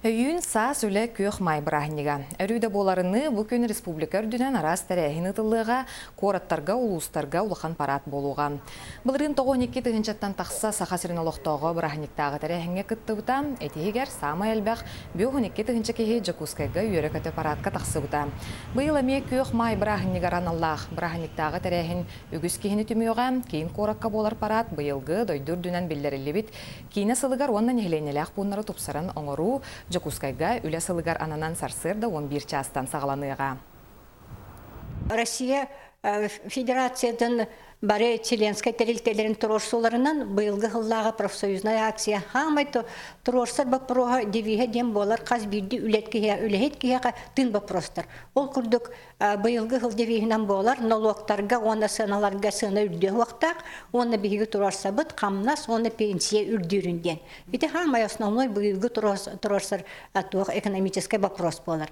Өйүүн саас үлэ күөх маай бырааһынньыга. Өрүү да буоларыныы, бу күн республика үрдүнэн араас тэрээһин ыытыллыаҕа, куораттарга, улуустарга улахан парад буолуоҕа. Былырыын 92 тыһыынчаттан тахса Саха сирин олохтооҕо бырааһынньыктааҕы тэрээһиҥҥэ кыттыбыта. Ити иһигэр саамай элбэх 52 тыһыынча киһи Дьокуускайга үөрэ-көтө парадка тахсыбыта. Быйыл эмиэ күөх маай бырааһынньыгар аналлаах бырааһынньыктааҕы тэрээһин үгүс киһини түмүөҕэ. Киин куоракка буолар парад быйылгы дойду үрдүнэн биллэриллибит Киинэ сылыгар уонна нэһилиэнньэлээх пууннары тупсаран оҥоруу Дьокуускайга үлэ сылыгар ананан сарсыарда 11 чаастан саҕаланыаҕа. Россия Федерациятын бары членскай тэрилтэлэрин туруорсууларынан быйылгы сыллааҕы профсоюзнай акция хаамай туруорсар боппуруоһа девиһэ диэн буолар хас биирдии үлэһит киһиэхэ тыын боппуруостар. Ол курдук быйылгы сыл девиһинэн буолар нолуоктарга уонна сыаналарга сыана үрдүө уохтаах уонна биһиги туруорсабыт хамнас уонна пенсия үрдүүрүн диэн. Ити хаамай основной быйылгы туруорсар туох экономическай вопрос буолар.